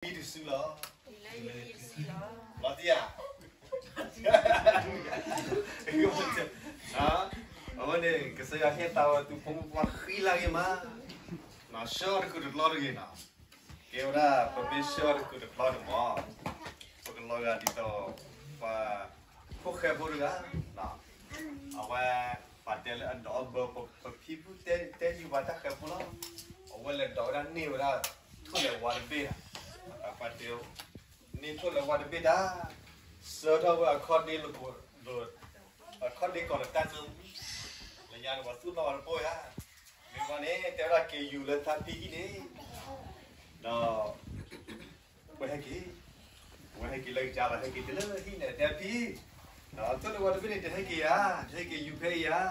တစုလီၤ. လီၤတံၢ်ဧါ. အဝဲန့ၣ် ကစၢ်ယွၤဟ့ၣ်သးဝဲသုဖိမုၣ်ဖိခွါဃံလၤဂ့ၤမး, ဆှၢအီၤတကုာ်တကျီတဂ့ၤနီၤ. ကဲဝဲဒၣ် ပမ့ၢ်ဆှၢအီၤတကုာ်တကျီန့ၣ်မး, ပကလီၤဂာ်ဒ်သိး ပှၤဖိၣ်ဃဲဖိတဂၤ, အဝဲ ပတဲလၢအဒိးဘၢ ပဖံဖုတဲယူၤပှၤတၢ်ဃဲၤဖိလီၤ. အဝဲလဲၤဒိးဝဲဒၣ်န့ၢ်ဝဲဒၣ် ထိၣ်လဲၤဝါတဘ့ၣ်ဧါ, ပှၤတဲ န့ၢ်ထိၣ်လဲၤဝါတဘ့ၣ်တၢ်, ဆှၢထီၣ်ဝဲအခီၣ်ဒ့လၢ အခီၣ်ဒ့ကီးလၢတၢ်နၢမူ, လၢညါန့ၣ် ပှၤသူၣ်နီၣ်ဝဲတပိၢ်ဧါ, မ့ၢ်ဘၣ်န့ၣ် တဲဝဲဒၣ်က့ၤယူၤလၢသးဖံဟံၣ်န့ၣ်, ဒီး ဝဲဟဲက့ၤ, ဝဲဟဲက့ၤလၢကစၢ်လီၤ ဟဲက့ၤတုၤလၢဟံၣ်န့ၣ် တဲဖံ, ထိၣ်လဲၤဝါတဘ့ၣ်န့ၣ် တဟဲက့ၤဧါ, တဟဲက့ၤယူၤဖဲအံၤဧါ.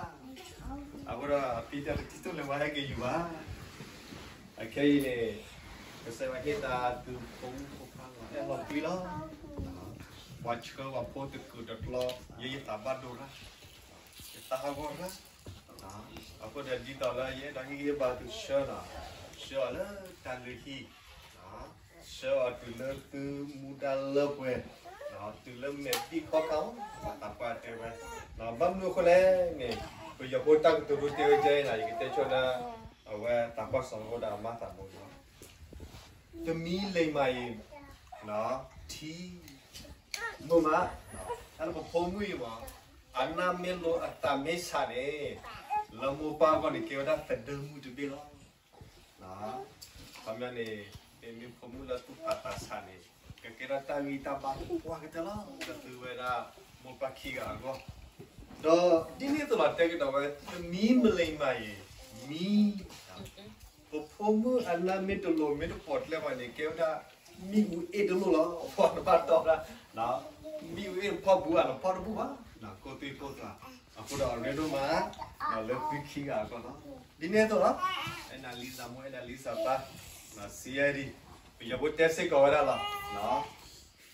အဃိဒီးအဖံတဲ တထံၣ်ထိၣ်လဲၤဝါဟဲက့ၤယူၤဘၣ်. အခဲအံၤန့ၣ် ကစၢ်ယွၤဟ့ၣ်သးသုဖိမုၣ်ဖိခွါလီၤ အဲၣ်လီၤကွံလီၤ. ပှၤဆှၢပှၤဖိတကုာ်တကျီ, ယဲယသးဘၣ်ဒိရၣ်, ယသးဟးဂီၤရၣ်. အဃိဒီးဒ်သိးလၢယအဲၣ်ဒိးဟ့ၣ်ဂံၢ်ဟ့ၣ်ဘါသုဆှၢလီၤ, ဆှၢအီၤလၢတၢ်လုၢ်ဟံၣ်, ဆှၢအီၤတုၤလၢသုမူဒါလၢပှဲၤ, တုၤလၢမဲာ်ဘံၣ်ခီၣ်ခါအီၤ, ပှၤသးပှၢ်တဲဝဲ, ဘၣ်မနုၤအဃိလဲၣ်န့ၣ်, ပယီၤဖိတၢ်ကတိၤဒိတဲဝဲဒ်အံၤန့ၣ် ယကတဲဆိနၢ်, အဝဲသးပှၢ်စီၤနိအဒၣ်အမါသးဘိလီၤ. တမံၤလံၤမးအံၤ, ထံ, မုာ်မး, တၢ်လၢပဖိမုၣ်အံၤမး, အနၢ်မ့ၢ်လိၤအသးမ့ၢ်ဆးန့ၣ်, လၢမိၢ်ပၢ်အဂီၢ်န့ၣ် ကဲဝဲဒၣ်သဒၢမုၣ်တဘ့ၣ်လီၤ. ခီပညီန့ၣ်, မ့မ့ၢ်ဖိမုၣ်လၢသူၣ်ဖးသးဆးန့ၣ်, ကကဲထီၣ်တၢ်ဂံၢ်တၢ်ဘါပှၢ်ကတၢၢ်လီၤ, လၢသုဝဲဒၣ်မိၢ်ပၢ်ခံဂၤအဂီၢ်, ဒီးဒ်န့ၣ်အသိးလီၤ တဲကဒီးဝဲ တမံၤမံၤလံၤမးအံၤ, မံၤ ပဖိမုၣ်အနၢ်မ့ၢ်တလိၤမ့ၢ်တပိာ်ကျဲဘၣ်န့ၣ် ကဲဝဲဒၣ် မ့ၣ်အူအ့ၣ်တလိၣ်လီၤ, ပှၤတဘၣ်တီဒၣ်, မ့ၣ်အူအ့ၣ်ဖီၣ်ဘူးအလီၤဖီၣ်တဘူးဘၣ်, ကိၢ်သွံၣ်ကိၢ်သွါ, အဃိဒီးအရ့ဒိၣ်မး, လၢသုခံဂၤအဂီၢ်လီၤ. ဒ်န့ၣ်အသိးလီၤ, အဲၣ်နၤလံစၢ်မိၢ် အဲၣ်နၤလံစၢ်ပၢ်, စံးယဲဒၣ်, ပယီၤဖိတဲစ့ၢ်ကီးဝဲဒၣ်လီၤ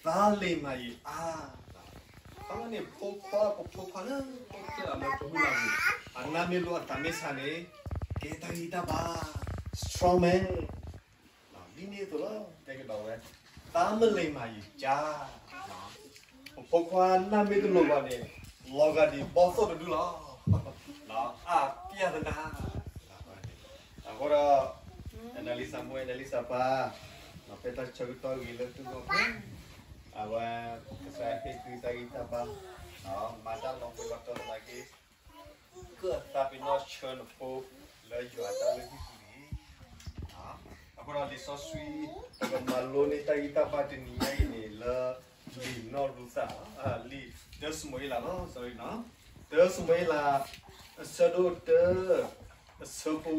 သးလံၤမးအံၤအါ, ခီဖျိန့ၣ် ဖိခွါ ပဖိခွါလၢ အိၣ်ဖျဲၣ်အီၤလၢပမုၢ်လၢ်ပူၤ, အနၢ်မ့ၢ်လိၤအသးမ့ၢ်ဆးန့ၣ်, ကဲတၢ်ဂံၢ်တၢ်ဘါ, strong man, ဒ်န့ၣ်အသိးလီၤ တဲကဒီးဝဲ, သးမ့ၢ်လံၤမးအံၤကါ, ပဖိခွါနၢ်မ့ၢ်တလိၤဘၣ်န့ၣ်, လီၤဂာ်ဒ်ဘီသိၣ်တဒုလီၤ, အါပျၢ်သနၤ အဃိဒီး, အဲၣ်နၤလံစၢ်မိၢ် အဲၣ်နၤလံစၢ်ပၢ်, ဖဲတၢ်ဆၢကတီၢ်ဂ့ၤလၢသုဂီၢ်ဖဲ, အဝဲ, ကစၢ်ဟ့ၣ်သုတၢ်ဂံၢ်တၢ်ဘါ, မၤတၢ်လီၤပှီၢ်လီၤတီၤသနာ်က့, ကသးပ့ၤနီၣ်ဆှၢနဖိလၢယွၤအတၢ်လုၢ်ဟံၣ်ပူၤန့ၣ်, အဃိဒီးလံာ်စီဆှံ, ပကမၤလိန့ၢ်တၢ်ဂံၢ်တၢ်ဘါတနံၤညါအံၤန့ၣ်လၢ လံာ်နီၢ်ရူၤသး, လံာ်တၢစမူၤအ့လးလီၤ, တၢစမူၤအ့လး, အဆၢဒိၣ်တၢ, အဆၢဖိ,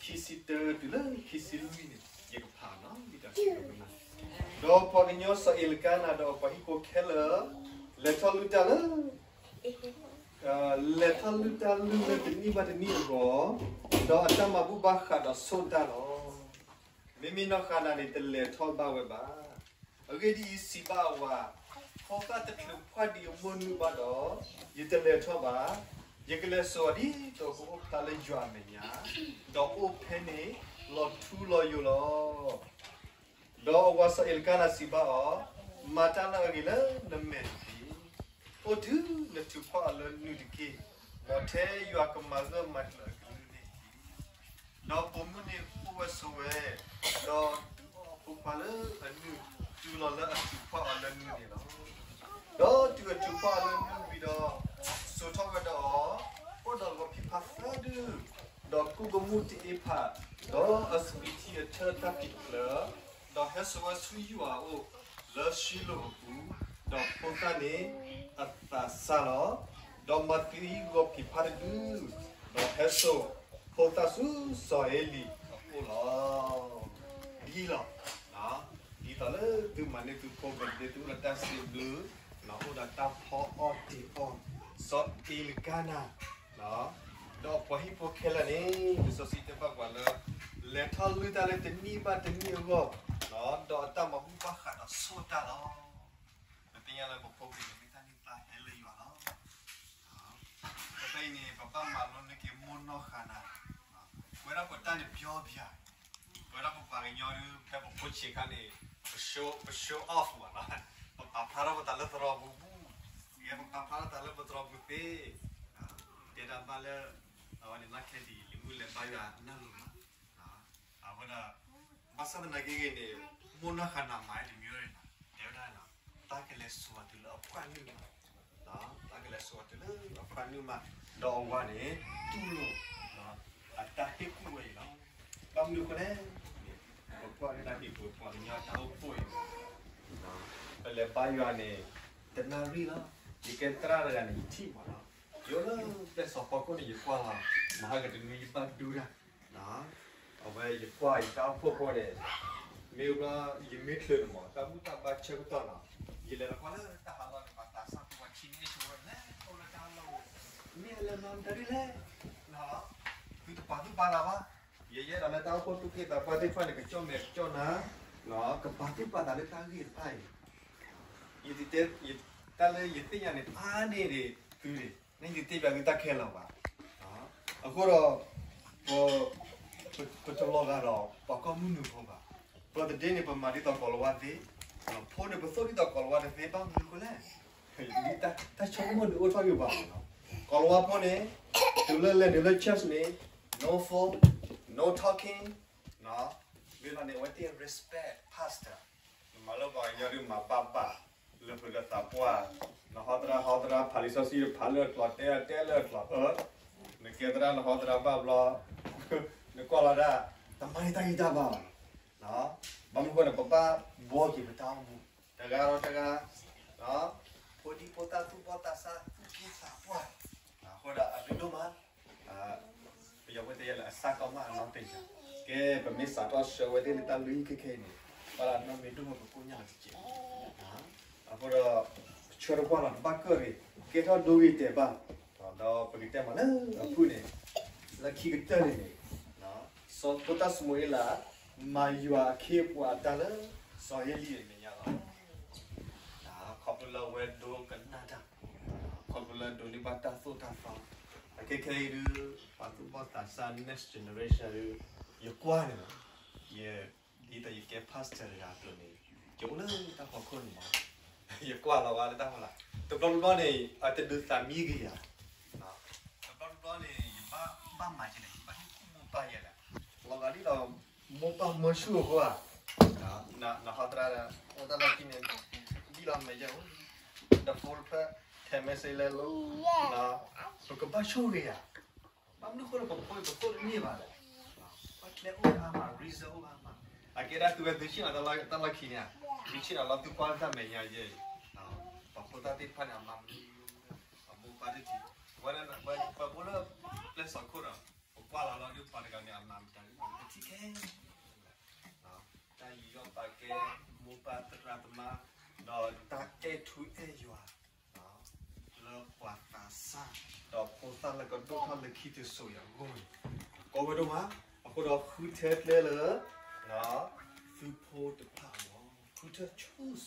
ခံဆံတၢတုၤလၢခံဆံလွံၢ်န့ၣ် ယကဖးလီၤ, ဒီးပှၤကညီစီၤအ့လကါနၤဒီးအပှၤဟံၣ်ဖိခဲလၢာ်, လဲၤထီၣ်လုၢ်တၢ်လၢ လဲၤထီၣ်လုၢ်တၢ်လုၢ်လၢတနံၣ်ဘၣ်တနံၣ်အဂီၢ်, ဒီးအတၢ်မၤဘူၣ်ဘၣ်ဃးဒီးဆိၣ်တၢ်လီၤ. မ့မ့ၢ်နီၢ်ဃၤနၤန့ၣ် တလဲၤထီၣ်ဘၣ်ဝဲဘၣ်. အဂ့ၢ်ဒ်အံၤ, စံးဘၣ်အဝၤ, ဖိသၣ်တချုးဖှီၣ်ဒံးအမိၢ်နုၢ်ဘၣ်ဒီး, ယတလဲၤထီၣ်ဘၣ်. ယကလဲၤစိာ်အီၤဒ်သိးကအိၣ်ဖျါလၢယွၤအမဲာ်ညါ, ဒီးအိၣ်ဖဲန့ၣ်လီၤထူလီၤယိာ်လီၤ. ဒီးအဝၤစီၤအ့လကါနၤစံးဘၣ်အီၤ, မၤတၢ်လၢအဂ့ၤလၢနမဲာ်တက့ၢ်. အိၣ်တုၤနထုးဖှီၣ်အီၤလၢနုၢ်တက့ၢ်. ဒီးထဲယွၤကမၤဂၢၢ်မၤကျၢၤအကလုၢ်န့ၣ်တက့ၢ်. ဒီးပိာ်မုၣ်န့ၣ်အိၣ်ဝဲဆိးဝဲ, ဒီးဒုးအီၣ်အဖိခွါလၢအနုၢ်, တုၤလီၤလၢအထုးဖှီၣ်အီၤလၢနုၢ်န့ၣ်လီၤ. ဒီးတုၤအထုးဖှီၣ်အီၤလၢနုၢ်ဝံၤဒီး, စိာ်ထီၣ်ဝဲဒီးအီၤ, အိၣ်ဒီးဂီၤဖံးဖါသၢဒု, ဒီးကူၣ်ကမူၣ်တအ့ဖး, ဒီးအစပံးထံအထၢၣ်တၢ်ဖံးတဖျၢၣ်, ဒီးဟဲစိာ်ဝဲဆူယွၤအအိၣ်လၢၡံလိၣ်အပူၤ, ဒီးဖိသၣ်န့ၣ်အသးစၢ်လီၤ. ဒီးမၤသံဂီၤဖံးဖါတဒု, ဒီးဟဲစိာ်ဖိသၣ်ဆူစီၤအ့လံအအိၣ်လီၤ. ဒ်လီၤ. ဒ်သိးလၢသုမၤန့ၢ်သုဖိ ပဒ့သုအိၣ်ဒီးတၢ်စံးဘျုး, အိၣ်ဒီးတၢ်ဖီအီၣ်တ့ၤအီၣ်, စီၤအ့လကါနၤ ဒီးအပှၤဟံၣ်ဖိခဲလၢာ်န့ၣ် လံာ်စီဆှံတဲဘၣ်ပှၤလၢ လဲၤထီၣ်လုၢ်တၢ်လၢတနံၣ်ဘၣ်တနံၣ်အဂီၢ်, ဒီးအတၢ်မၤဘူၣ်ဘၣ်ဃးဒီးဆိၣ်တၢ်လီၤ. ပသ့ၣ်ညါလၢပဖိပလံၤမ့ၢ်တၢ်န့ၢ်သါဟဲလၢယွၤလီၤ. ဖဲအံၤန့ၣ် ပဘၣ်မၤလိန့ၢ်က့ၤမိၢ်နီၢ်ဃၤနၤ, ပဝဲဒၣ်ပတၢ်န့ၣ်ပျီပျါ, ပဝဲဒၣ်ပပှၤကညီဒုး ဖဲပဖိဆံးခါန့ၣ် ပ show, ပ show off မးလီၤ. ပပာ်ဖျါထီၣ်ပသးလၢသရိာ်ပူၤပူၤ, ယဲပပာ်ဖျါထီၣ်သးလၢပသရိာ်ပူၤသ့, တဲတၢ်ဘၣ်လၢ အဝဲန့ၣ် လၢခဲဒံး ယမုၢ်လဲၤဘါယွၤနၢ်လိၤမး, အဝဲဒၣ် ဘၣ်ဆၣ်သနာ်က့ဂ့ၤန့ၣ် မိၢ်နီၢ်ဃာ်နၤမၤတမံၤန့ၣ် တဲဝဲဒၣ် တၢ်ကလဲၤစိာ်အီၤတုၤလၢအပှၢ်နုာ်မး, တၢ်ကလဲၤစိာ်အီၤတုၤလၢအပှၢ်နုာ်မး, ဒီးအဝၤန့ၣ် တူၢ်လိာ် အတၢ်ဟ့ၣ်ကူၣ်ဝဲအံၤလီၤ. ဘၣ်မနုၤအဃိလဲၣ်န့ၣ် ပကွၢ်လၢတၢ်ဟ့ၣ်ကူၣ်ပှၤကညီတၢ်အိၣ်ဖှိၣ်အံၤန့ၣ် ပလဲၤဘါယွၤန့ၣ် တနၣ်ရံၣ်လီၤ. ယကဲသရၣ်တဂၤန့ၣ် ယထံၣ်မးလီၤ. ယအိၣ်လၢပျဲၢ်စီၤဖီခိၣ်န့ၣ် ယကွၢ်လီၤ, မဟါကတနွံယဘၣ်ဒူတၢ်, အဝဲယကွၢ်ယတၢ်အိၣ်ဖှိၣ်ဖိန့ၣ် မ့ၢ်ဘျီ ယမ့ၢ်ချုးန့ၣ်မး တၢ်ဘူၣ်တၢ်ဘါဆၢကတီၢ်နီၤ, ယလဲၤလီၤကွၢ်လၢတၢ်ဟးလီၢ်န့ၣ် ပှၤသးစၢ်ဖိပှၤဆံးန့ၢ်ဆိဝဲလဲၤအိၣ်လၢတၢ်ဟးလီၢ်ပူၤ, မ့ၢ်အလဲၤမၤမတၤဒ်လဲၣ်, သုတပာ်သူၣ်ပာ်သးဘၣ်. ယဲယဲဒၣ်လၢတၢ်အိၣ်ဖှိၣ်သူၣ်က့သးပှၢ်သ့ၣ်တဖၣ်န့ၣ် ကကၠီၣ်မဲာ်ကကၠီၣ်နါ, ကပာ်သူၣ်ပာ်သးလၢတၢ်ဂ့ၢ်တဖၣ်အံၤ ယတတဲ, တၢ်လၢယသ့ၣ်ညါန့ၣ် ဖးန့ၢ်ဒံးသုန့ၣ်, န့ၣ်ယတတဲပၠးသုတၢ်ခဲလၢာ်ဘၣ်. အဃိဒီး ပ, ပတလီၤဂာ်ဒီးပှၤကီၢ်မုၢ်နုာ်ဖိဘၣ်. ပသဒ့န့ၣ် ပမၤဒ်သိးကိၤလၤဝါသ့, ဖိန့ၣ် ပသိၣ်ဒ်သိးကိၤလၤဝါတသ့ဘၣ်. မနုၤအဃိလဲၣ်, တၢ်ဆိကမိၣ်န့ၣ်အိၣ်ထီၣ်ဂ့ၤဘၣ်. ကိၤလၤဝါဖိန့ၣ် တုၤလၢလဲၤနုာ်လၢ church န့ၣ် no phone, no talking, မ့ၢ်လီၤန့ၣ် အဝဲသ့ၣ် respect pastor, နမၤလၢပှၤကညီဒုးမၤဘၣ်ဘၣ်, လၢပျၢၤလၢသးပှၢ်, နဟီသရၣ်ဟီသရၣ် ဖးလံာ်စီဆှံဖးလၢအကျိာ် တဲတဲလၢအကျိာ်, နကဲသရၣ်နဟီသရၣ်ဘၣ်ဘျီ, နကွၢ်လီၤဒၣ်, တမၤန့ၢ်တၢ်ဂံၢ်တၢ်ဘါဘၣ်. ဘၣ်မနုၤအဃိန့ၣ် ပဘၣ်ဘှီက့ၤပတၢ်အိၣ်မူ တဂၤဒီးတဂၤ, ဖိဒံဖိသၣ်သူၣ်ဘီၣ်သးစၢ်သူၣ်က့သးပှၢ်, အဃိဒီးအရ့ဒိၣ်မး ပယီၤဖိတဲယဲလၢအစၢ်ကီမးအနီၢ်တယၢ်, ကဲပမ့ၢ်စးထီၣ်ဆှၢဝဲသ့ၣ်လၢတၢ်လုၢ်ဟံၣ်ခဲခဲအံၤန့ၣ်, ဘၣ်လၢနီၢ်မ့ၢ်ဒိၣ်မးပကိၢ်ညါလီၤတက့ၢ်. အဃိဒီး ဆၢတကွၢ်လီၤတဘၣ်ကၢၣ်ဂ့ၤ, ကဲထီၣ်ဒိဂ့ၤတဲာ်ဘၣ်, ဒီးပကတဲမးလၢအဖုၣ်န့ၣ်, လၢခံကတၢၢ်န့ၣ်န့ၣ်, စီၤဖိသၣ်ၡမူၤအ့လး မၤယွၤအခ့အပှၤအတၢ်လၢ စီၤဧ့လံအမဲာ်ညါလီၤ. ခီဖျိလၢအဝဲဒိကနၣ်တၢ်, ခီဖျိလၢဒိးန့ၢ်ဘၣ်တၢ်သိၣ်တၢ်သီ, အခဲခဲအံၤဒုး ပှၤသူၣ်ဘီၣ်သးစၢ် next generation ဒုး ယကွၢ်န့ၣ်လီၤ. ယ, ဒ်သိးယကဲ pastor တဂၤအသိးန့ၣ်, ယအိၣ်လၢတၢ်ဖီခိၣ်န့ၣ်လီၤ. ယကွၢ်လီၤဝဲလၢတၢ်ဖီလာ်, တဘျီတဘျီန့ၣ် အတဒုးသးမံဂ့ၤယၤ, တဘျီတဘျီန့ၣ် ယဘၣ်မၤက့ၤန့ၣ် ယဘၣ်ဟ့ၣ်ကူၣ်မိၢ်ပၢ်ယဲလဲၣ်, လီၤဂာ်ဒ်သိး မိၢ်ပၢ်မၢဆူၣ်အဃိဧါ, နဟီသရၣ် အိၣ်တၢ်လီၢ်ခံန့ၣ် ဒ်လီၤမဲာ်ယဲ, ဒီး phone တဖျၢၣ် text message လဲလိာ်, ပကဘၣ်ဆိၣ်ဂ့ၤဧါ. ဘၣ်မနုၤအဃိလၢပဖိအံၤပသိၣ်တန့ၢ်ဘၣ်လဲၣ်. ပကျဲအိၣ်အါမး reason အိၣ်အါမး, အကဲဒၣ်သုဝဲသုဆ့ၣ်နီၤတၢ်လီၢ်ခံန့ၣ်, သုဆ့ၣ်နီၤလီၤသုကွၢ်လၢတၢ်မဲာ်ညါယဲအံၤ, ပှၤဖိသၣ်သ့ၣ်တဖၣ်န့ၣ် အမၤမနုၤ အမိၢ်ပၢ်တထံၣ်, ဝဲဒၣ်ပှၤဖိလၢပျဲၢ်စီၤခိၣ်ဒီး ပကွၢ်လီၤလီၤဒုးပှၤတဂၤန့ၣ် အမၤမတၤဒုးပှၤတထံၣ်ခဲ တၢ်ယူးယီၣ်ပာ်ကဲ မိၢ်ပၢ်သရၣ်သမါ, ဒီးတၢ်အဲၣ်ထူအဲၣ်ယွၤ, လၢပှၤသးစၢ်, ဒီးဖိသၣ်လၢကဒိၣ်ထီၣ်လၢခံတစိၤအံၤအဂီၢ်န့ၣ်, ကီဝဲဒိၣ်မး, အဃိဒီးဃုထၢကျဲလၢ သုဖိတဖၣ်အဂီၢ်, ဃုထၢ choose,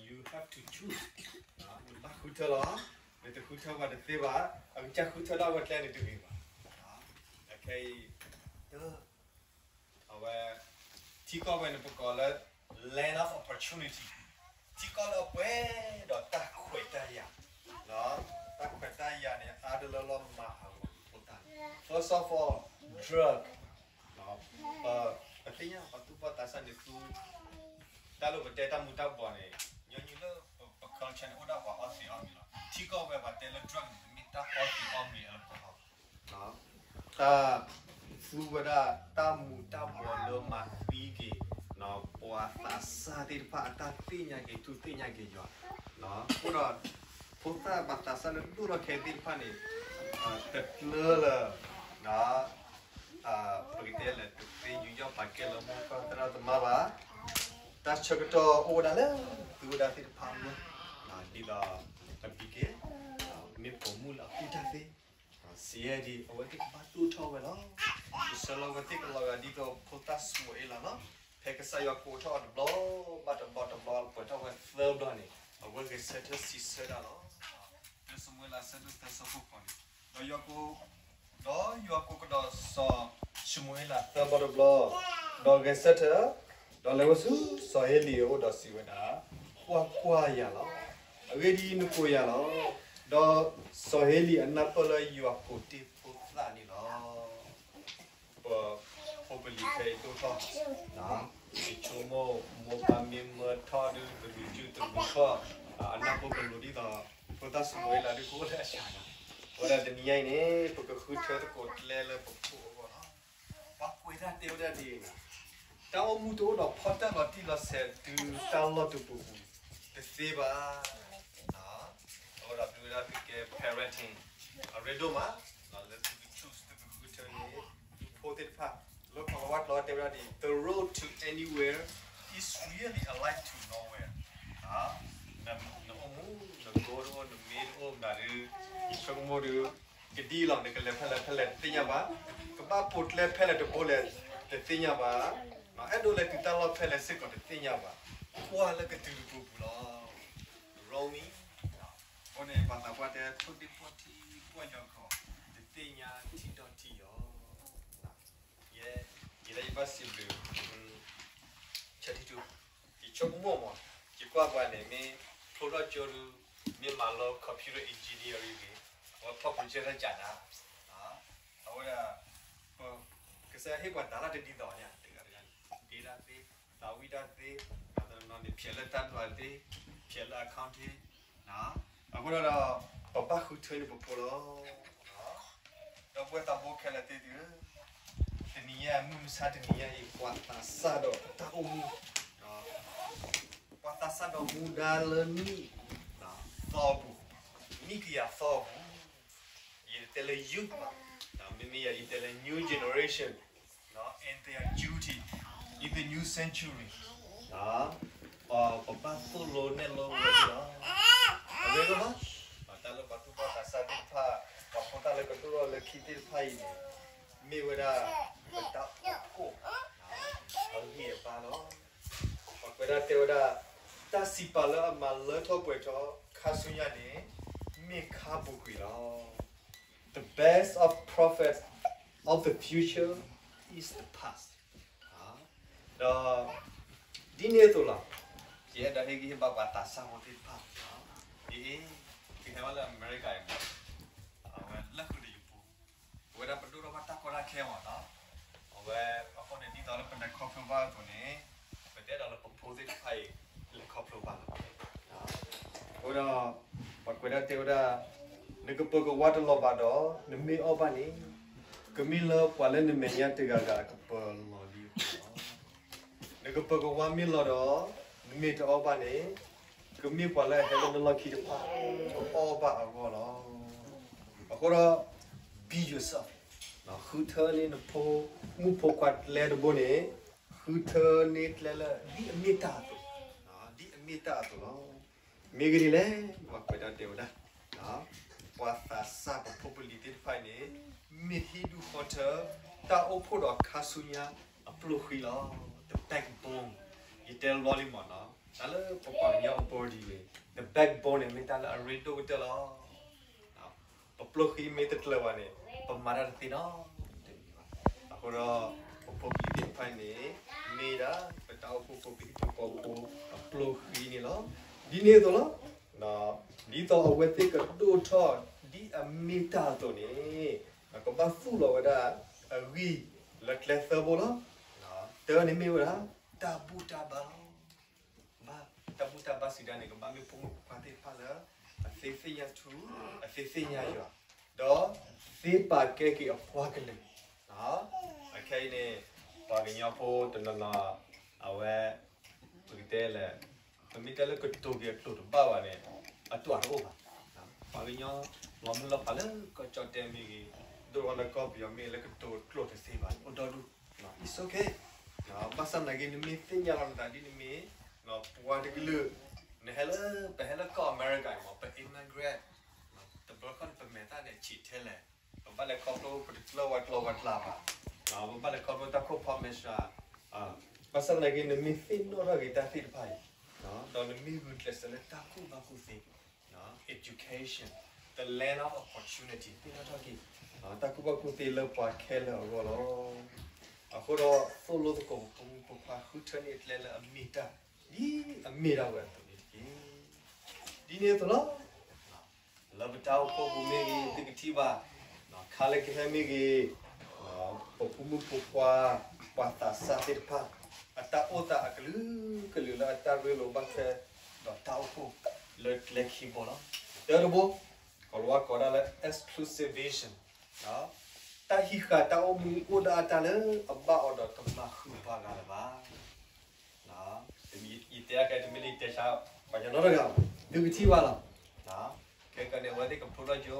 you have to choose, နဘၣ်ဃုထၢလီၤ, နတဃုထၢပှၤတသ့ဘၣ်, အကစၢ်ဃုထၢဒၣ်ဝဲကျဲန့ၣ်တဂ့ၤဘၣ်. အခဲအံၤ အဝဲ ထံကီၢ်ဝဲန့ၣ် ပကိးလၢ land of opportunity, ထံကီၢ်လၢအပှဲၤဒီးတၢ်ခွဲးတၢ်ယာ်, တၢ်ခွဲးတၢ်ယာ်န့ၣ် အါတလၢလီၤမၤဟးဂီၤဖိသၣ်န့ၣ်, first of all, drug, ပသ့ၣ်ညါပှၤသူၣ်ဘီၣ်သးစၢ်န့ၣ်သူ, တၢ်လၢပတဲတၢ်မူၤတၢ်ဘှီးန့ၣ်, ညီနုၢ်လၢပ culture န့ၣ် အိၣ်ဒၣ်ပှၤအီသံးအီမံၤလီၤ. ထံကီၢ်ဝဲပှၤတဲလၢ drug န့ၣ် တမ့ၢ်တၢ်အီသံးအီမံၤအလၢပှဲၤ တၢ်သူဝဲဒၣ်တၢ်မူၤတၢ်ဘှီးလၢမၤသံက့ၤ ပှၤသးစၢ်သ့ၣ်တဖၣ်အတၢ်သ့ၣ်ညါက့ၤထူသ့ၣ်ညါက့ၤယွၤ, အဃိဒီး ဖိသၣ်ပှၤသးစၢ်လၢဒိၣ်ထီၣ်ခဲအံၤသ့ၣ်တဖၣ်န့ၣ် တကျၢလၢ ပကတဲလၢတသ့ယူးယီၣ်ပာ်ကဲလၢမိၢ်ပၢ်သရၣ်သမါဘၣ်, တၢ်ဆၢကတီၢ်အိၣ်ဝဲဒၣ်လၢ သုဝဲဒၣ်သ့ၣ်တဖၣ်အဂီၢ်, ဒ်သိး အဘံကဲ မ့ၢ်ပိာ်မုၣ်လၢအကူၣ်တၢ်သ့, စံးယဲဒ် အဝဲသ့ၣ်ကဘၣ်ဒိၣ်ထီၣ်ဝဲလီၤ. ယဆၢလၢအဝဲသ့ၣ်ကလီၤဂာ်ဒ်သိးဖိသၣ်ၡမူၤအ့လးလီၤ. ဖဲကစၢ်ယွၤကိးထီၣ်အီၤတဘျီဘၣ်တဘျီတဘျီ ပှဲၤထီၣ်ဝဲသၢဘျီန့ၣ် အဝဲဂဲၤဆၢထၢၣ်စံးဆၢဒၣ်လီၤ. ဖဲၡမူၤအ့လး အဆၢဒိၣ်သၢ ဆၢဖိဃိးန့ၣ်, ဒီးယွၤကိး, ဒီးယွၤကိးကဒီးစီၤၡမူၤအ့လးသၢဘျီတဘျီ, ဒီးဂဲၤဆၢထၢၣ် ဒီးလဲၤဝဲဆူစီၤဧ့လံအအိၣ်ဒီးစံးဝဲဒၣ်, ကွၢ်ကွၢ်ယၤလီၤ. အဂ့ၢ်ဒ်အံၤ, နကိးယၤလီၤ. ဒီးစီၤဧ့လံအနၢ်ပၢၢ်လၢယွၤကိးတ့ၢ်ဖိသၣ်န့ၣ်လီၤ. ပဖိပလံၤခဲအံၤဒိၣ်ထီၣ်, ယဆိကမိၣ်မိၢ်ပၢ်မ့ၢ်မၢထီၣ်ဒုး တမံၤစုတမံၤထီၣ်, အနၢ်ဖိကလိၤဒ်သိး ဖိသၣ်စီၤဧ့လံဒုးကအိၣ်လၢအစှၤလီၤ. အဃိဒီးတနံၤညါအံၤန့ၣ် ပကဃုထၢသကိးကျဲလၢပဖိအဂီၢ်လီၤ. ပှၤကွဲးတၢ်တဲဝဲဒၣ်ဒ်အံၤ, တၢ်အိၣ်မူတအိၣ်ဒီးဖီတၢၣ်လီၤတံၢ်လီၤဆဲးတုၤတၢ်လီၢ်တပူၤပူၤတသ့ဘၣ်. အဝဲဒၣ်ဒုးဝဲဒၣ်သုကဲ parenting အရ့ဒိၣ်မး, လၢသုက choose သုကဃုထၢန့ၣ် သုဖိသ့ၣ်တဖၣ်, လၢပှၤကဝါကျိာ်တဲဝဲဒၣ်ဒ်အံၤ, the road to anywhere is really a light to nowhere. နအိၣ်မူ နကိတအိၣ် နမ့ၢ်တအိၣ်မနုၤဒုး, ယဆိကမိၣ်ဒုး ကဒ်အံၤလီၤ, နကလဲၤဖဲလဲၣ်ဖဲလဲၣ်တသ့ၣ်ညါဘၣ်, ကဘၣ်ပိာ်ကျဲဖဲလဲၣ်တဘိလဲၣ်တသ့ၣ်ညါဘၣ်, အဲၣ်ဒိးလဲၤတုၤတၢ်လီၢ်ဖဲလဲၣ်စ့ၢ်ကီးတသ့ၣ်ညါဘၣ်, ကွၢ်လၢကတုၤတပူၤပူၤလီၤ. Roaming. အဃိန့ၣ် ပှၤသးပှၢ်တဲ ထိၣ်ဒ့ၣ်ပီၢ်ထံကွၢ်ညီခီ, တသ့ၣ်ညါထံဒီးထံယီၤ. ယဲ, ယဲဒၣ်ယဘၣ်စံးဘျုး ဆၢထံတူ, ယဆိကမိၣ်မး, ယကွၢ်ပှၤန့ၣ် မ့ၢ်ဖျိထီၣ်ကၠိဒုး, မ့ၢ်မၤလီၤ computer engineering န့ၣ်, အဝဲဖီၣ်ပူၤကၢထီၣ်ကၢ်နၤ, အဝဲဒၣ် ကစၢ်ယွၤဟ့ၣ်ပှၤတၢ်လၢတဒ်သိးညါ, တဂၤတဂၤ ဒ့တၢ်သ့, သးဝံၣ်တၢ်သ့, တနီၤနီၤန့ၣ် ဖျဲးလၢတၢ်ဒွးသ့, ဖျဲးလၢ accounting, အဃိဒီး ပဘၣ်ဃုထၢန့ၢ်ပဖိလီၤ. ဒီပုၢ်ဝဲၢ်သးဘိခဲလၢာ်သ့ၣ်သုဧၢ, တနံၤညါ မုၢ်မဆါတနံၤညါအံၤ ပှၤသးစၢ်ဒီးတၢ်အိၣ်မူ, ပှၤသးစၢ်ဒီးမူဒါလၢနံၣ်သီအပူၤ, နံၣ်ကယၤသီအပူၤ, ယတတဲလၢ youth ဘၣ်, မ့မ့ၢ်ယၤ ယတဲလၢ new generation, and their duty in the new century. ပဘၣ်သိၣ်လိနဲၣ်လိဝဲသ့ၣ်လီၤ. အဝဲဒၣ်ဘၣ်, တၢ်လၢပှၤသူၣ်ဘီၣ်သးစၢ်သ့ၣ်တဖၣ်, ပှၤဖိသၣ်လၢကဒိၣ်ထီၣ်လၢခံသ့ၣ်တဖၣ်အံၤန့ၣ်, မ့ၢ်ဝဲဒၣ် ပတၢ်အိၣ်ဖှိၣ်အဂံၢ်အဘါလီၤ. ပှၤကွဲးဒၣ်တဲဝဲဒၣ်, တၢ်စံးပာ်လၢအမၤလၢထီၣ်ပှဲၤထီၣ်ခါဆူညါန့ၣ်, မ့ၢ်ခါပူၤကွံာ်လီၤ. The best of prophet of the future is the past. ဒီး ဒ်န့ၣ်အသိးလီၤ, ယအဲၣ်ဒိးဟ့ၣ်ဂံၢ်ဟ့ၣ်ဘါပှၤသးစၢ်ဖိသ့ၣ်တဖၣ်, ဒ်အံၤ, ကဟဲဝဲလၢအမဲရကၤအံၤမး, အဝဲလၢဃုာ်တယိၤဖိ, ပဝဲဒၣ်ပဒိၣ်ထီၣ်ဘၣ်တၢ်ကီတၢ်ခဲမး, အဝဲအဃိန့ၣ် ဒ်သိးလၢပလဲၤခီဖျိဘၣ်အသိးန့ၣ်, ပတအဲၣ်ဒိးလၢပဖိသ့ၣ်တဖၣ်အံၤ လဲၤခီဖျိဘၣ်လီၤ. အဃိဒီး ပှၤကွဲးဒၣ်တဲဝဲဒၣ်, နကပၢၤကဝါတလီၤဘၣ်ဒီး နမ့ၢ်အီၣ်ဘၣ်န့ၣ်, ကမ့ၢ်လၢပှၤလၢနမဲာ်ညါတဂၤဂၤအကပၢၤလီၤလံအဃိလီၤ. နကပၢၤကဝါမ့ၢ်လီၤဒီး နမ့ၢ်တအီၣ်ဘၣ်န့ၣ်, ကမ့ၢ်ပှၤလၢအဟဲလၢနလီၢ်ခံတဖၣ် ကအီၣ်ဘၣ်အဂီၢ်လီၤ. အဃိဒီး be yourself, ဃုထၢန့ၢ်နဖိမုၣ်ဖိခွါကျဲတဘိန့ၣ်, ဃုထၢန့ၢ်ကျဲလၢဒ်အမ့ၢ်တၢ်အသိး, ဒ်အမ့ၢ်တၢ်အသိးလီၤ. မ့ၢ်ဂ့ၢ်ဒ်လဲၣ်, ပှၤကွဲးဒၣ်တဲဝဲဒၣ်, ပှၤသးစၢ်ပဖိပလံၤသ့ၣ်တဖၣ်အံၤန့ၣ်, မ့ၢ်ဟံၣ်ဒူၣ်ဃီထၢ တၢ်အိၣ်ဖှိၣ်ဒီးခါဆူညါအပျိၢ်ဃံလီၤ. The backbone, ယတဲလီၤလံမးနီၤ, တၢ်လၢပပှၤကညီအ body န့ၣ်, the backbone န့ၣ် မ့ၢ်တၢ်လၢအရ့ဒိၣ်ကတၢၢ်လီၤ. ပပျိၢ်ဃံမ့ၢ်တကျၢၤဘၣ်န့ၣ်, ပမၤတၢ်တသ့နီတမံၤဘၣ်. အဃိဒီး ပဖိပလံၤသ့ၣ်တဖၣ်အံၤန့ၣ်, မ့ၢ်ဒၣ်ပတၢ်အိၣ်ဖှိၣ်ဖိ ပဟံၣ်ဖိဃီဖိအပျိၢ်ဃံန့ၣ်လီၤ. ဒ်န့ၣ်အသိးလီၤ. ဒ်သိးအဝဲသ့ၣ်ကဒိၣ်ထီၣ်ဒ်အမ့ၢ်တၢ်အသိးန့ၣ်, ကဘၣ်သူၣ်လီၤဝဲဒၣ်အဂံၢ်လၢကျဲသၢဘိလီၤ. တၢန့ၣ်မ့ၢ်ဝဲဒၣ် တၢ်ဘူၣ်တၢ်ဘါလီၤ. ဘၣ်တၢ်ဘူၣ်တၢ်ဘါစံးဒၣ်န့ၣ် ကဘၣ်မ့ၢ်ဖိမုၣ်ဖိခွါသ့ၣ်တဖၣ်လၢ အသ့သ့ၣ်ညါထူ, အသ့သ့ၣ်ညါယွၤ, ဒီးသ့ပာ်ကဲက့ၤအပှၤကလုာ်. အခဲအံၤန့ၣ် ပှၤကညီဖိတနီၤနီၤ အဝဲ ပကတဲလဲၣ်, ပမ့ၢ်တဲလၢကတိၤက့ၤအကျိာ်တဘၣ်ဘၣ်န့ၣ်, အတၢ်တအိၣ်ဘၣ်. ပှၤကညီလီၤမုၢ်လီၤဖးလၢကီၢ်ကၠီၣ်တဲာ်မ့ၢ်ဂ့ၤ, ဒိၣ်ထီၣ်လၢကီၢ်ပယီၤမ့ၢ်ဂ့ၤ လၢကတိၤကျိာ်တသ့ဘၣ်န့ၣ် အိၣ်ဒီဒူၣ်. It's okay. ဘၣ်ဆၣ်သနာ်က့ နမ့ၢ်သ့ၣ်ညါလီၤနသးဒ်နမ့ၢ် ပှၤတကလုာ်, နဟဲလၢ, ပဟဲလၢကီၢ်အမဲရကၤအံၤမး ပ immigrant, တဘျီခီၣ်န့ၣ် ပမဲာ်သၣ်န့ၣ်ဆံးထဲလဲၣ်, ပဘၣ်လဲၤခီဖျိ ပတကျၢၢ်ဝဲကျီဝဲကျါဘၣ်, ပဘၣ်လဲၤခီဖျိတၢ်ခိၣ်ဖီမဲာ်ဆှး, ဘၣ်ဆၣ်သနာ်က့ နမ့ၢ်သ့ၣ်နီၣ်ထီၣ်က့ၤတၢ်သ့ၣ်တဖၣ်အံၤ, ဒီးနမ့ၢ်ဂုာ်ကျဲးစၢးလၢတၢ်ကူၣ်ဘၣ်ကူၣ်သ့ education, the land of opportunity သ့ၣ်နီၣ်ထီၣ်က့ၤ တၢ်ကူၣ်ဘၣ်ကူၣ်သ့လၢပှၤခဲလၢာ်အဂီၢ်လီၤ. အဃိဒီးသိၣ်လိသကိးပဖိမုၣ်ဖိခွါဃုထၢန့ၢ်အကျဲလၢအမ့ၢ်တၢ် ဒ်အမ့ၢ်ဒၣ်ဝဲအသိးန့ၣ်တက့ၢ်. ဒ်န့ၣ်အသိးလီၤ. လၢပတၢ်အိၣ်ဖှိၣ်ပူၤမ့ၢ်ဂ့ၤ သုကထံၣ်ဘၣ် ခါလၢကဟဲမ့ၢ်ဂ့ၤ ပဖိမုၣ်ဖိခွါ ပှၤသးစၢ်သ့ၣ်တဖၣ် အတၢ်အိၣ်သးအကလုာ်ကလုာ်လၢအတၢ်ရ့လိာ်ဘၣ်ထွဲဒီးတၢ်အိၣ်ဖှိၣ် လၢကျဲခံဘိလီၤ. တၢ်တဘိ ကီၤလၤဝါကိးဒၣ်လၢ exclusivation တၢ်ဟံးဃာ်တၢ်အိၣ်မူအိၣ်ဒၣ်အတၢ်လၢ အဘၣ်အီၤဒီးတမၤဃုာ်ပှၤဂၤလၢၤဘၣ်. ယတဲအကဲတမ့ၢ်လၢယတဲဆါ ပှၤကညီနီတဂၤဘၣ် သုကထံၣ်ဘၣ်လီၤ. ခဲကနံၣ်န့ၣ် အဝဲသ့ၣ်ကဖျိထီၣ်ကၠိ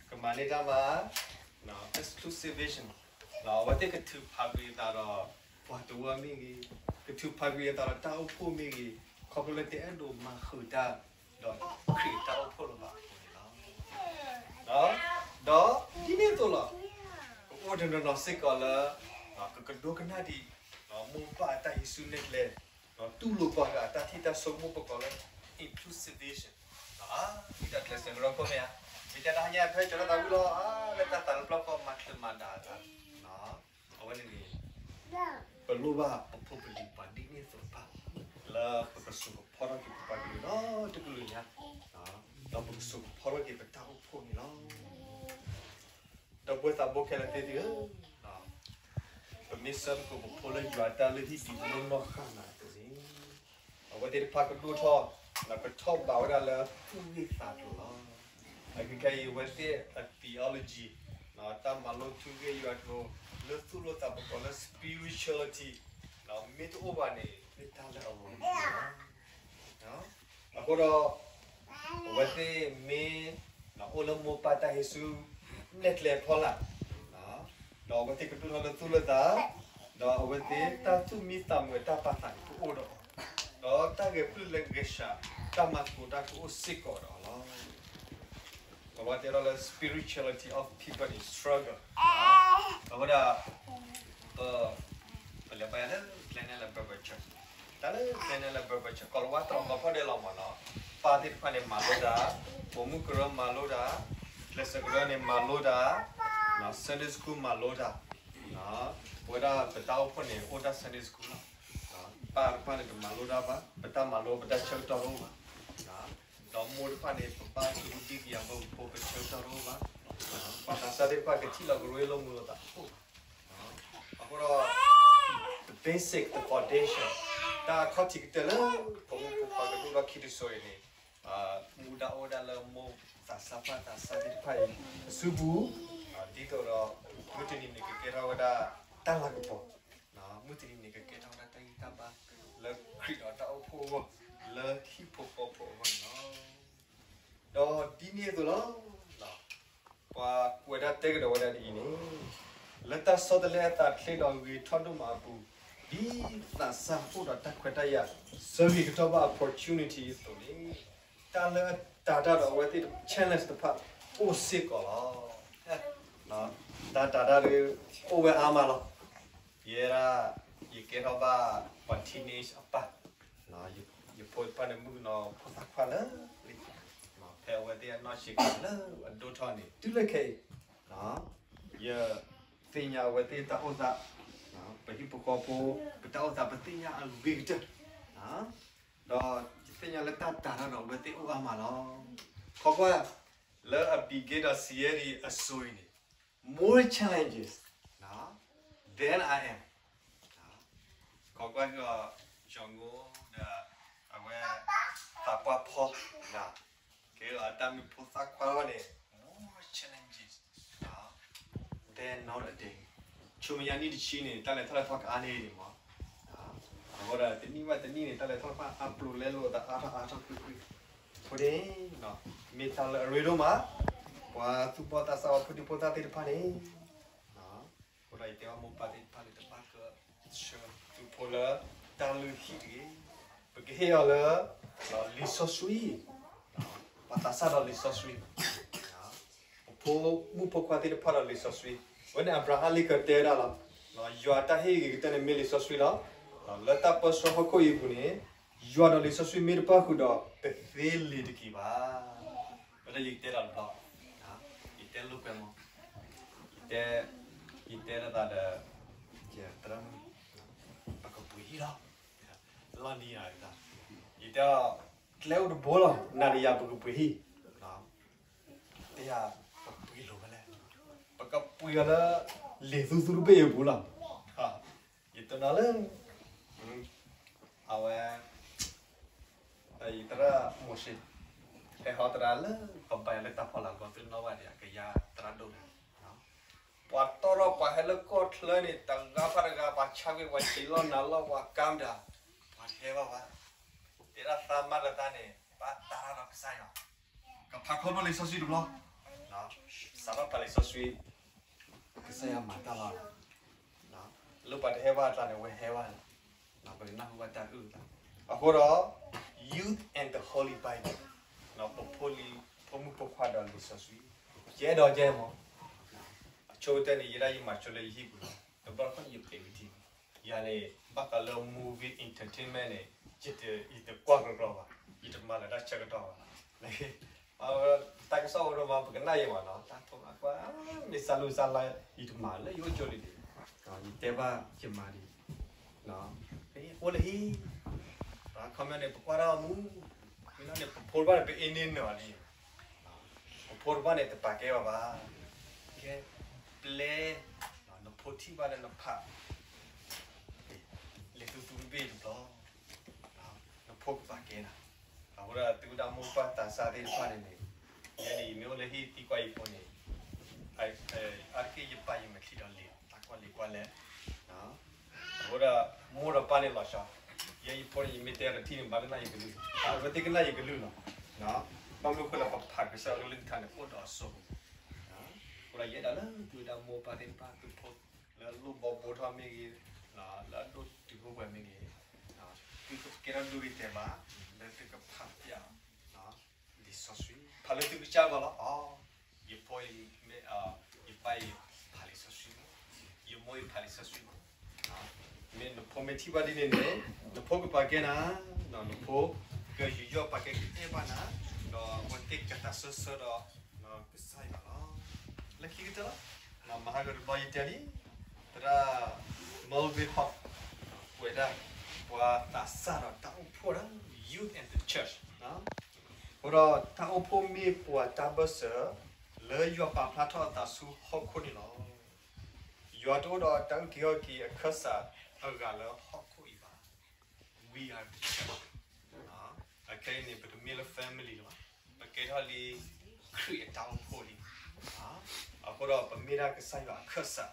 ကမၤန့ၢ်တၢ်မၤ exclusivation အဝဲသ့ၣ်ကထုးဖးကွံာ်အသးဒီး ပှၤတဝၢမ့ၢ်ဂ့ၤ, ကထုးဖးကွံာ်အသးဒီးတၢ်အိၣ်ဖှိၣ်မ့ၢ်ဂ့ၤ, ခီဖျိလၢတအဲၣ်ဒိးမၤဃုာ်တၢ် ဒီးခရံာ်တၢ်အိၣ်ဖှိၣ်လၢၤဘၣ်အဃိန့ၣ်လီၤ. ဒီးဒ်န့ၣ်အသိးလီၤ, ကအိၣ်တနီၤနီၤစ့ၢ်ကီးလၢ ကကဒိကနၣ်ဒံး မိၢ်ပၢ်အတၢ်ဟံးစုနဲၣ်ကျဲ, တူၢ်လိာ်ပှၤဂၤအတၢ်ထံၣ်တၢ်ဆိကမိၣ် ပကိးလၢ inclusivation တၢ်ကျဲးစၢးကရၢခိၣ်မ့ၢ်ဧါ, မ့ၢ်တဲတၢ်ဟါညါဖဲကၠီၤတၢ်သးဝံၣ်လီၤ လၢတၢ်သးလၢပျီၢ်ကီၢ်မၤချၢးမၤဒၣ်အသး, အဝဲန့ၣ်န့ၣ် ပလိၣ်ဘၣ်ပဖိပလံၤပှၤဒ်န့ၣ်အသိးတဖၣ် လၢပကစိာ်ကဖီထီၣ်က့ၤပပှၤကလုာ်ဒီတကလုာ်ညါ, ဒီးပကစိာ်ကဖီထီၣ်က့ၤပတၢ်အိၣ်ဖှိၣ်န့ၣ်လီၤ. ဒီပုၢ်ဝဲၢ်သးဘိခဲလၢာ်သ့ၣ်ဧၢ, ပမ့ၢ်ဆၢသကိးပဖိလၢယွၤတၢ်လုၢ်ဟံၣ်ဒ်နီၢ်နီၢ်ဃၣ်နၤအသိးန့ၣ်, အဝဲသ့ၣ်တဖၣ်ကဒိၣ်ထီၣ် ကထီၣ်ဘးဝဲဒၣ်လၢသူၣ်ဂ့ၢ်သးကျိၤလီၤ. အခဲခဲအံၤ အဝဲသ့ၣ်အ theology တၢ်မၤလိထူဂ့ၢ်ယွၤကျိၤ လၢသူၣ်လိာ်သးပကိးလၢ spirituality မ့ၢ်တအိၣ်ဘၣ်န့ၣ် မ့ၢ်တၢ်လၢအဂီၢ်လီၤ. အဃိဒီး အဝဲသ့ၣ်မ့ၢ်အိၣ်လၢမိၢ်ပၢ်တၢ်ဟံးစုနဲၣ်ကျဲအဖီလာ်, ဒီးအဝဲသ့ၣ်ကဒိၣ်ထီၣ်လၢသူၣ်လၢသး, ဒီးအဝဲသ့ၣ်တၢ်သူၣ်မံသးမုာ်တၢ်ပာ်သးန့ၣ်ကအိၣ်ဒီးအီၤ, ဒီးတၢ်ဂဲၤဖျိလၢဂဲၤဆှး တၢ်မၤသကိးတၢ်ကအိၣ်စ့ၢ်ကီးဒီးအီၤလီၤ. ကီၤလၤဝါတဲထီၣ်လၢ spirituality of people in struggle အဝဲဒၣ် ပ ပလဲၤဘၣ်လၢကျဲန့ၣ်လၢ Bible Church, တၢ်လၢကျဲန့ၣ်လၢ Bible Church ကီၤလၤဝါတရီတဖီဒဲးလီၤမးနီၤ, ပၢ်သ့ၣ်တဖၣ်န့ၣ်မၤလိတၢ်, ပိာ်မုၣ်ကရၢမၤလိတၢ်, ကျဲးစၢးကရၢန့ၣ်မၤလိတၢ်, Sunday school မၤလိတၢ်, ပဝဲဒၣ်ပတၢ်အိၣ်ဖှိၣ်န့ၣ် အိၣ်တၢ် Sunday school လီၤ. ပၢ်တဖၣ်န့ၣ်တမၤလိတၢ်ဘၣ်, ပတၢ်မၤလိပတၢ်ဆၢကတီၢ်တအိၣ်ဘၣ်. ဒီးမိၢ်တဖၣ်န့ၣ် ပဘၣ်ကဒုးကယၤဘၢပဖိ ပဆၢကတီၢ်တအိၣ်ဘၣ်. ပှၤသးစၢ်သ့ၣ်တဖၣ်ကထံၣ်လီၤကရၢလိာ်မုာ်လိာ်သးတအိၣ်ဘၣ်. အဃိဒီး the basic, the foundation တၢ်အခီၣ်ထံးကတၢၢ်လၢ ပမိၢ်ပပၢ်ကဒိၣ်ထီၣ်ခံတစိၤအံၤန့ၣ် မူဒါအိၣ်ဝဲဒၣ်လၢမိၢ်သးစၢ်ပၢ်သးစၢ်သ့ၣ်တဖၣ်အံၤ အစုပူၤ, ဒ်သိးဒီး မုၢ်တနံၤန့ၣ် ကကဲထီၣ်ဝဲဒၣ်တၢ်လၤကပီၤ, မုၢ်တနံၤန့ၣ် ကကဲထီၣ်ဝဲဒၣ်တၢ်ဂံၢ်တၢ်ဘါ လၢခရံာ်ဒီးတၢ်အိၣ်ဖှိၣ်အဂီၢ် လၢဟံၣ်ဖိဃီဖိအဂီၢ်န့ၣ်လီၤ. ဒီးဒ်န့ၣ်အသိးလီၤ, ပှၤကွဲးဒၣ်တဲကဒီးဝဲဒၣ်ဒ်အံၤန့ၣ်, လၢတၢ်ဆီတလဲအသးချ့ဒီးဂ့ၤထီၣ်ဒိၣ်မးအပူၤ, ဒ်သးစၢ်အိၣ်ဒီးတၢ်ခွဲးတၢ်ယာ် ဆၢဂ့ၤကတီၢ်ဘၣ် opportunity အသိးန့ၣ်, တၢ်လၢအတၤတၢ်ဒီးအဝဲသ့ၣ် challenge တဖၣ်အိၣ်စ့ၢ်ကီးလီၤ. တၢ်တၤတၢ်ဒုး အိၣ်ဝဲအါမးလီၤ. ယဲဒၣ် ယကဲထီၣ်ဘၣ်ပှၤ teenage အပၢ်, ယဖိတဖၣ်န့ၣ် မုၣ်ကနီၤဖိသၣ်ခွါလၢာ်လံ, ဖဲအဝဲသ့ၣ်အနီၢ်ဆံးခါလၢအဒိၣ်ထီၣ်န့ၣ် တုၤလၢခဲအံၤ, ယသ့ၣ်ညါအဝဲသ့ၣ်တၢ်အိၣ်သး, ပဟံၣ်ဖိဃီဖိ ပတၢ်အိၣ်သးပသ့ၣ်ညါအဂ့ၤကတၢၢ်, ဒီးယသ့ၣ်ညါလၢတၢ်တၤတၢ်ဒီးအဝဲသ့ၣ်အိၣ်အါမးလီၤ. ခီကွၢ် လၢအဘံးက့ဒီးစံးယဲဒၣ်အစိၤအံၤန့ၣ် more challenges than I am. ခီကွၢ်ဒီး ယီၤငိဒီး အဝဲ သးပှၢ်ဖီ ကဲဒီးအတၢ်မ့ၢ်ဖိသၣ်ခွါထီၣ်န့ၣ် more challenges than nowadays. ဆူမဲာ်ညါနံၣ်တဆံန့ၣ် တၢ်လဲၤထီၣ်လဲၤထီၣ်ကအါန့ၢ်ဒံးမး, အဃိဒီးတနံၣ်ဘၣ်တနံၣ်န့ၣ် တၢ်လဲၤထီၣ်လဲၤထီၣ်အပျိာ်လဲလိာ်သးအါထီၣ်အါထီၣ်ကွ့ၢ်ကွ့ၢ်, အဃိန့ၣ် မ့ၢ်တၢ်လၢအရ့ဒိၣ်မး, ပှၤသူၣ်ဘီၣ်သးစၢ် ပှၤဖိဒံဖိသၣ်သ့ၣ်တဖၣ်န့ၣ် အဃိဒီးယတဲအီၤမိၢ်ပၢ်သ့ၣ်တဖၣ်န့ၣ် တဘၣ်ကဆှၢသုဖိလၢတၢ်လုၢ်ဟံၣ်တဂ့ၤ, ပကဟ့ၣ်အီၤလၢ လံာ်စီဆှံ, ပှၤသးစၢ်ဒီးလံာ်စီဆှံ, ပဖိမုၣ်ဖိခွါသ့ၣ်တဖၣ်ဒီးလံာ်စီဆှံ, အဝဲန့ၣ် Abraham Lincoln တဲဝဲဒၣ်လီၤ, ယွၤတၢ်ဟ့ၣ်ဂ့ၤကတၢၢ်န့ၣ်မ့ၢ်လံာ်စီဆှံလီၤ. လၢတၢ်ပၢဆှၢဟီၣ်ခိၣ်အံၤအပူၤန့ၣ် ယွၤဒီးလံာ်စီဆှံမ့ၢ်တပၣ်ဃုာ်ဒီး ပသ့လံၤတက့ၤဘၣ်. ဝဲဒၣ်ယကတဲဒီးတဘျီ, ယတဲလိာ်ကွဲမး, ယတဲ, ယတဲလိာ်သးဒီး သရၣ်မုၣ်, ပကပှ့ၤဟံၣ်လီၤ. လီၢ်နံၤယၤ, ယတဲအီၤ, ကျဲအိၣ်တဘိလီၤ, နၤဒီးယၤပကပှ့ၤဟံၣ်, တဲယၤ, ပပှ့ၤလိာ်ဝဲလဲၣ်, ပကပှ့ၤအီၤလၢ လံာ်သူသူတဘ့ၣ်အပူၤလီၤ. ယတိၢ်နီၣ်လၢ အဝဲ ယသရၣ်မိၤၡ့ ဟဲဟီသရၣ်လၢ ပဘါယွၤလၢတၢ်ဖီလာ်အဂီၢ် သုနီၣ်ဘၣ်ဒံး ကယၤသရၣ်ဒိၣ်န့ၣ်, ပှၤတီၢ်ထီၣ်ပှၤဟဲလၢကီၢ်ချၢန့ၣ် တဂၤဘၣ်တဂၤ ပှၤဆါကွံာ် ပှၤဆံးလီၢ်နၤလီၢ် ပှၤကါမတၤ, ပှၤတဟဲဘၣ်ဘၣ်. တဲဒၣ်သးမါဒီးသးန့ၣ် ဘၣ်တၢ်ရၢဒီးကစၢ်ယွၤ, ကဖးခီဖျိလံာ်စီဆှံတဘျီ, စးထီၣ်ဖးလံာ်စီဆှံ ကစၢ်ယွၤမၤတၢ်လီၤ. လၢပှၤတဟဲဘၣ်အကျါန့ၣ် အဝဲဟဲဘၣ်န့ၣ်, ပကနၢ်ဟူဘၣ်တၢ်အုၣ်အသး. အဃိဒီး Youth and the Holy Bible, ပဖိလံၤဖိမုၣ်ဖိခွါဒီးလံာ်စီဆှံ, ယအဲၣ်ဒိးယဲမး, အဆိကတၢၢ်န့ၣ် ယဲဒၣ်ယမၤဆိလၢယဟံၣ်ပူၤလီၤ, တဘျီတခီၣ်ယပျံၤဝံၤထံ, ယၤန့ၣ် ဘၣ်ဃးလၢ movie entertainment န့ၣ် ယတကွၢ်ကကျီဘၣ်, ယတမၤလၢၤတၢ်ဆၢကတီၢ်ဘၣ်. တၢ်ကစီၣ်အိၣ်ဒီးမး ပကနၣ်ယဲဘၣ်နီၤ, တၢ်ထိးမၤကွၢ် မ့ၢ်စၢ်လူၢ်စၢ်လါ ယတမၤလၢယအိၣ်ကၠိလံန့ၣ်, ယတဲဘၣ်ယမါဒ် အိၣ်လၢဟံၣ်, ခီပညီန့ၣ် ပကွၢ်တၢ်မူ, မ့ၢ်လီၤန့ၣ် ပဖိတဖၣ်န့ၣ် ပအ့န့ၢ်နၢၤလံ, ပဖိတဖၣ်န့ၣ် တပာ်ကဲဘၣ်ဘၣ်, ကဲ, ပျဲ, နဖိထံၣ်ဘၣ်လၢနဖး လံာ်သူသူတဘ့ၣ်တဘျီ, နဖိကပာ်ကဲနၤ. အဃိဒီးသုဝဲဒၣ်မိၢ်ပၢ်သးစၢ်သ့ၣ်တဖၣ်န့ၣ်န့ၣ်, ယဲန့ၣ် ယမ့ၢ်အိၣ်လၢဟံၣ်သံကွၢ်ယဖိန့ၣ်, အါတက့ၢ်ယပာ်ယမဲာ်ချံဒီးလံာ် တၢ်ကွၢ်လံာ်ကွၢ်လဲၢ်, အဃိဒီး မိၢ်ဒီးပၢ်န့ၣ်လီၤဆီ, ယဲယဖိန့ၣ် ယမ့ၢ်တဲတထံၣ်န့ၣ် ဘၣ်ကနၣ်ယကလုၢ်, အဝဲသ့ၣ်ကနၣ်ယကလုၢ်လီၤ. ဘၣ်မနုၤအဃိလဲၣ် ပဖးကစၢ်ယွၤကလုၢ်ကထါန့ၣ် အိၣ်ဒီးအစိကမီၤ, အဃိဒီးယအဲၣ်ဒိးလၢသုဝဲဒၣ်မိၢ်ပၢ်သ့ၣ်တဖၣ် သုဖိ လၢအလိၣ်ဘီဘိထီၣ်မ့ၢ်ဂ့ၤ, လၢအဒိၣ်တုာ်ခိၣ်ပှဲၤမ့ၢ်ဂ့ၤ, သုကကဲထီၣ်ဒိဂ့ၤတဲာ်ဘၣ်, လၢသုကဖးပျၢ် လံာ်စီဆှံ, ဖးလၢသုကစၢ်အဂီၢ်လီၤ. ယဖိအံၤ, ယပၢ်အံၤ ဖးလံာ်စီဆှံ, ယမိၢ်အံၤဖးလံာ်စီဆှံ, မ့ၢ်နဖိမ့ၢ်ထံၣ်ဘၣ်ဒ်န့ၣ်န့ၣ်, နဖိကပာ်ကဲနၤ, နဖိကယူးယီၣ်ပာ်ကဲကအဲၣ်ဘၣ်နၤ, ဒီးအဝဲသ့ၣ်ကသးစၢၢ်ဆၢဒီး ကစၢ်ယွၤလီၤ. လၢခံကတၢၢ်လီၤ, မဟါကတဘျီယတဲလံ, သရၣ် Melvin Hart ကွဲးဒၣ် ပှၤသးစၢ်ဒီးတၢ်အိၣ်ဖှိၣ်ဒၣ် Youth and the Church, အဃိဒီးတၢ်အိၣ်ဖှိၣ်မ့ၢ်ပှၤတၢ်ဘၢၣ်စၢၤ လၢယွၤပာ်ဖျါထီၣ်အသးဆူဟီၣ်ခိၣ်န့ၣ်လီၤ. ယွၤတအိၣ်ဒီးတၢ်အုၣ်က့ၤခီၣ်က့ၤအခၢၣ်စးအဂၤလၢဟီၣ်ခိၣ်အံၤဘၣ်. We are the church. အခဲအံၤန့ၣ် ပတမ့ၢ်လၢ family လၢၤဘၣ်, ပကဲထီၣ်လံခရံာ်အတၢ်အိၣ်ဖှိၣ်လံ. အဃိဒီးပမ့ၢ်ဒၣ်ကစၢ်ယွၤအခၢၣ်စး,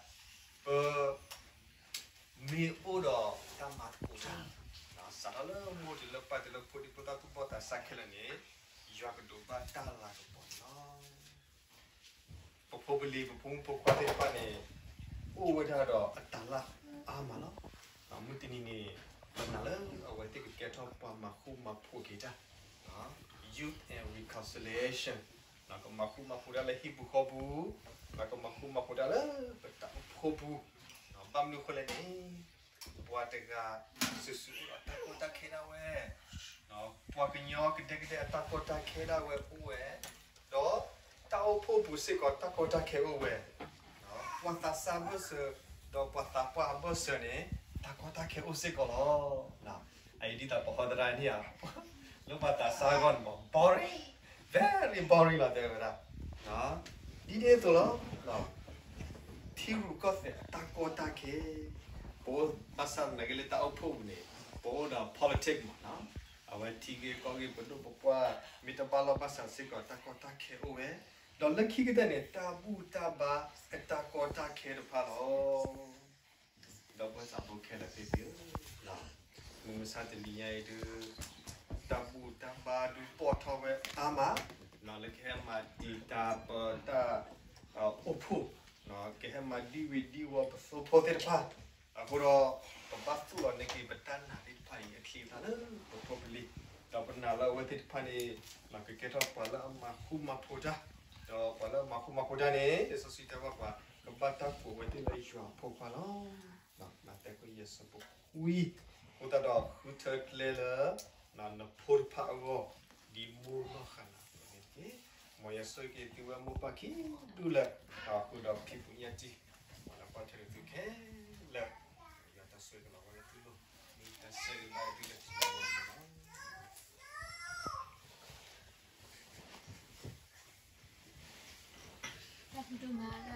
ပ မ့ၢ်အိၣ်ဒီးတၢ်မၤသကိးတၢ်, စးထီၣ်လၢမိၢ်တုၤလၢပၢ်တုၤလၢဖိဒံဖိသၣ်သူၣ်ဘီၣ်သးစၢ်ခဲလၢာ်န့ၣ်, ယွၤကဒိးဘၣ်တၢ်လၤကပီၤန့ၣ်လီၤ. ပဖိပလံၤ ပဖိမုၣ်ဖိခွါသ့ၣ်တဖၣ်န့ၣ် အိၣ်ဝဲဒၣ်ဒီးအတၤလၢ်အါမးလီၤ. မုၢ်တနံၤန့ၣ် ပနာ်လၢအဝဲသ့ၣ်ကကဲထီၣ်ပှၤမၤဃူမၤဖိးက့ၤတၢ်, Youth and Reconciliation, ကမၤဃူမၤဖိးတၢ်လၢဟံၣ်ပူၤဃီပူၤ, ကမၤဃူမၤဖိးတၢ်လၢပတၢ်အိၣ်ဖှိၣ်ပူၤ, ဘၣ်မနုၤအဃိလဲၣ်န့ၣ်, ပှၤတဂၤစုာ်စုာ်အိၣ်ဒီးတၢ်ကီတၢ်ခဲဒၣ်ဝဲ, ပှၤကညီကဒဲကဒဲအတၢ်ကီတၢ်ခဲဒၣ်ဝဲအိၣ်ဝဲ, ဒီးတၢ်အိၣ်ဖှိၣ်ပူၤစ့ၢ်ကီးတၢ်ကီတၢ်ခဲအိၣ်ဝဲ, ပှၤသးစၢ်အဘၢၣ်စၢၤ, ဒီးပှၤသးပှၢ်အဘၢၣ်စၢၤန့ၣ် တၢ်ကီတၢ်ခဲအိၣ်စ့ၢ်ကီးလီၤ. အအံၤဒ်သိးပဟီသရၣ်န့ၣ်ဧါ, လၢပှၤသးစၢ်အဂီၢ်န့ၣ် boring, very boring လီၤတဲဝဲဒၣ်, ဒ်န့ၣ်အသိးလီၤ. ထံရူၢ်ကီၢ်သဲးအတၢ်ကီတၢ်ခဲ, ပအိၣ်ဘၣ်ဆၣ်သနာ်က့လၢတၢ်အိၣ်ဖှိၣ်ပူၤန့ၣ် ပအိၣ်ဒီး politics မး, အဝဲထံဂ့ၢ်ကီၢ်ဂ့ၢ် ပဒိၣ်ပပှၢ် မ့ၢ်တဘၣ်လီၢ်ဘၣ်စးစ့ၢ်ကီး တၢ်ကီတၢ်ခဲအိၣ်ဝဲ, ဒီးလၢခံကတၢၢ်န့ၣ် တၢ်ဘူၣ်တၢ်ဘါအတၢ်ကီတၢ်ခဲတဖၣ်လီၤ. ဒီပုၢ်ဝဲၢ်သးဘိခဲလၢာ်သ့ၣ်ဧၢ, မုၢ်မဆါတနံၤညါအံၤဒုး တၢ်ဘူၣ်တၢ်ဘါဒုးပိာ်ထီၣ်ဝဲအါမး, လၢကဟဲမၤတံာ်တာ်ပတၢ်အိၣ်ဖှိၣ်, ကဟဲမၤဒံဝ့ၤဒံဝီၤပသိဖိသ့ၣ်တဖၣ်, အဃိဒီး ပဘၣ်သူၣ်လီၤန့ၢ်က့ၤပတၢ်နာ်သ့ၣ်တဖၣ်အံၤအချံအသၣ်လၢပဖိပလံၤ, ဒီးပနာ်လၢအဝဲသ့ၣ်တဖၣ်န့ၣ် ကကဲထီၣ်ပှၤလၢအမၤဃူမၤဖိးတၢ်, ဒီးပှၤလၢအမၤဃူမၤဖိးတၢ်န့ၣ် လံာ်စီဆှံတဲဘၣ်ပှၤ ကဘၣ်တၢ်ကိးဝဲသ့ၣ်လၢယွၤအဖိခွါလီၤ. မးသဲခွံယဲၢ်ဆၢဖိခွံ, အဃိသတးဒီးဃုထၢကျဲလၢ နဖိတဖၣ်အဂီၢ် ဒ်မိၢ်နီၢ်ဃၤနၤအသိးန့ၣ်တက့ၢ်. မ်ယွၤဆိၣ်ဂ့ၤက့ၤသုဝဲမိၢ်ပၢ်ခံဒူၣ်လၢ ဃုာ်ဒီးဖံဖုညၣ်တံၢ်, မ်လၢကွၢ်ထွဲဒီးသုခဲလၢာ် ကလီၤဝဲလၢသုလိၤ, မ့ၢ်တၢ်ဆၢဂ့ၤဘၣ်သုလၢသုသးန့ၣ်လီၤ.